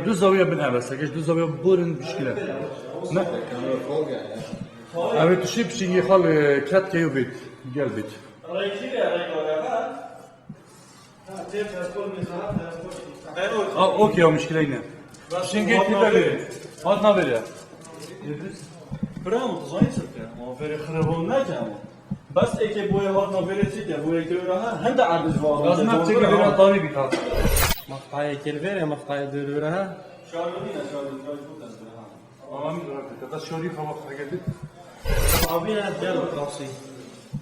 دو زاوية بنها بس هيك دو زاوية بورن مشكلة. لا. أبي تشيب شيء يخل كات كيو بيت قلبت. أوكي مشكلة هنا. شنقي كده بير. هات نابير يا. برام تزاينسك ما في خربون نجامو بس اكي بوي هات نابير سيتي بوي كيورها هند عرض جواب لازم تيجي بير طاري بيتها. مقطعي كيلفير مقطعي دورها شارلونا شارلونا أمامي ده شوري فما خرجت. عبينا ديال القاصي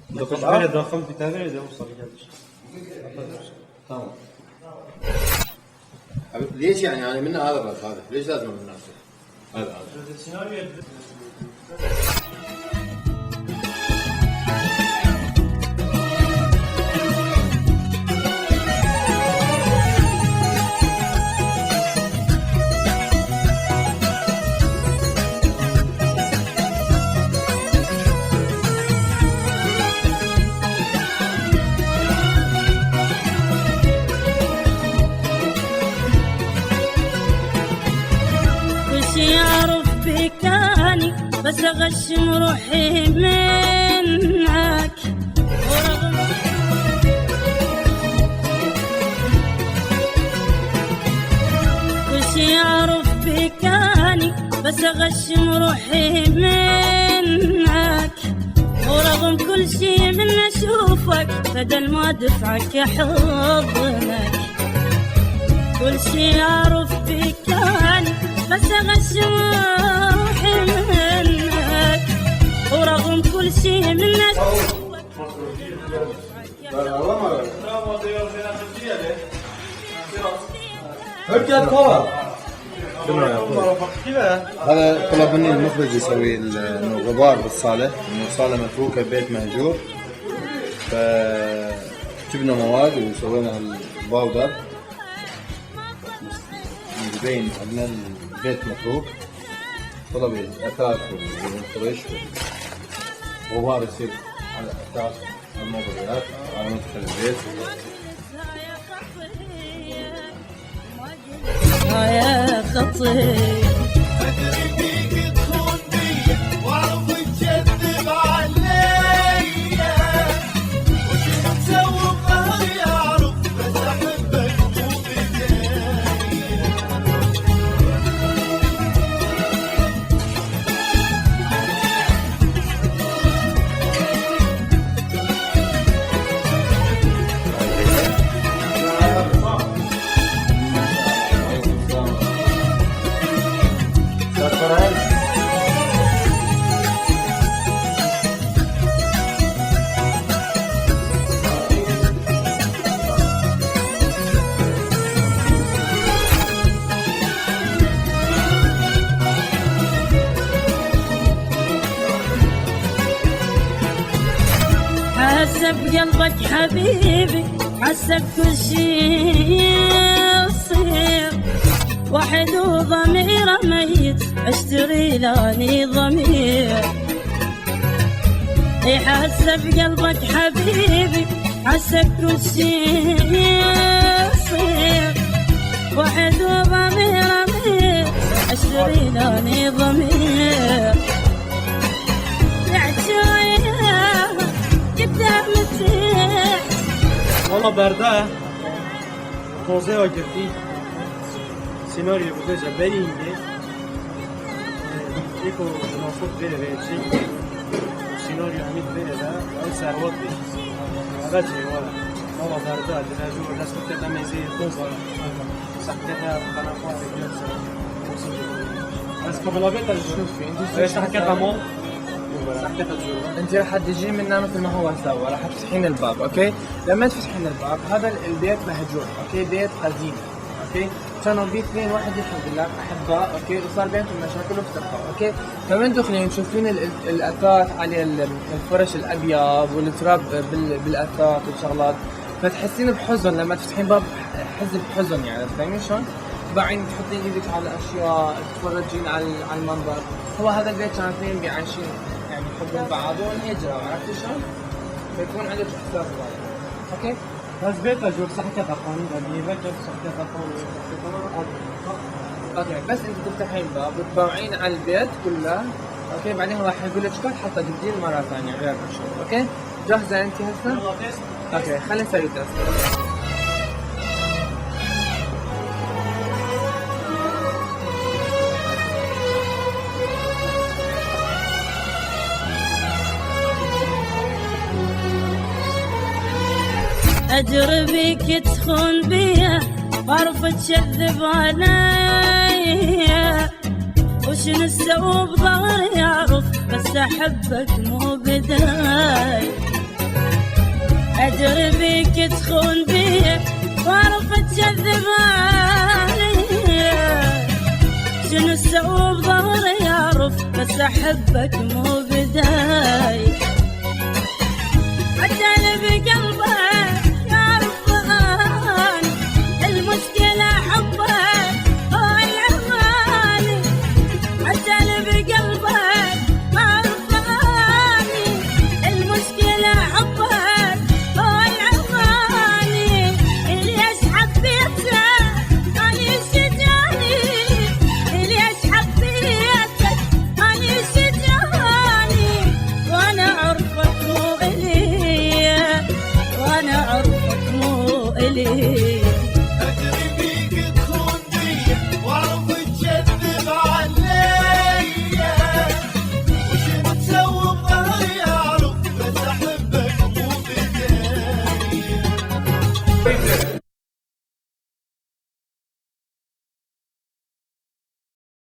دخل داخل بتابع ده وصل جدش تمام ليش يعني منه هذا بس هذا ليش لازم منه هذا يعرف بكاني بس اغشم روحي منك وش يعرف بكاني بس اغشم روحي منك ورغم كل شي من اشوفك بدل ما دفعك حضنك كل شي يعرف بكاني بس اغشم روحي منك ورغم كل شي منك هذا طلب مني المخرج يسوي انه غبار بالصاله انه صاله متروكه بيت مهجور فجبنا مواد وسوينا الباودر يبين ان البيت متروك طلب الاثاث والفرش والغبار يصير على الاثاث الموضوعات على مدخل البيت يا خطير حسب قلبك حبيبي حسب كل شي يصير واحد وضميره ميت اشتري لاني ضمير حسب قلبك حبيبي حسب كل شي يصير واحد وضميره ميت اشتري لاني ضمير والله برده توزيع گرفتی سيناريو بوده جبری اینده یکو مناسب بره به چی سيناريو همین بره ده او سروات بشه هذا چی والا والله برده لنجور الناس بتبدا ميزي توزع صحتها قناقات بس قبل بيت شوفي انت ايش حكيت عمو انت راح تجي منا مثل ما هو سوى راح تفتحين الباب اوكي لما تفتحين الباب هذا البيت مهجور اوكي بيت قديم اوكي كانوا بيه اثنين واحد الحمد لله احباء اوكي وصار بينهم مشاكل وافترقوا اوكي فمن دخلين تشوفين الاثاث على الفرش الابيض والتراب بالاثاث والشغلات فتحسين بحزن لما تفتحين باب حزن يعني فاهمين شلون؟ بعدين تحطين ايدك على الاشياء تتفرجين على المنظر هو هذا البيت كان اثنين بيعيشين يعني يحبون بعض والهجرة عرفتي شلون؟ فيكون عندك احساس وايد اوكي؟ بس بيت أجور صحكة تقاني غريبة كيف صحكة تقاني اوكي بس انت تفتحين الباب وتباوعين على البيت كله، اوكي بعدين راح يقول لك كود حتى تبديل مره ثانيه غير الشغل. اوكي جاهزه انت هسه؟ اوكي خلينا نسوي تيست. أجربك تخون بيا وأعرف تكذب عليا، وشنو السوء بظهري أعرف بس أحبك مو بداي. أجربك تخون بيا وأعرف تكذب عليا، شنو السوء بظهري أعرف بس أحبك مو بداي. عجل بقلبك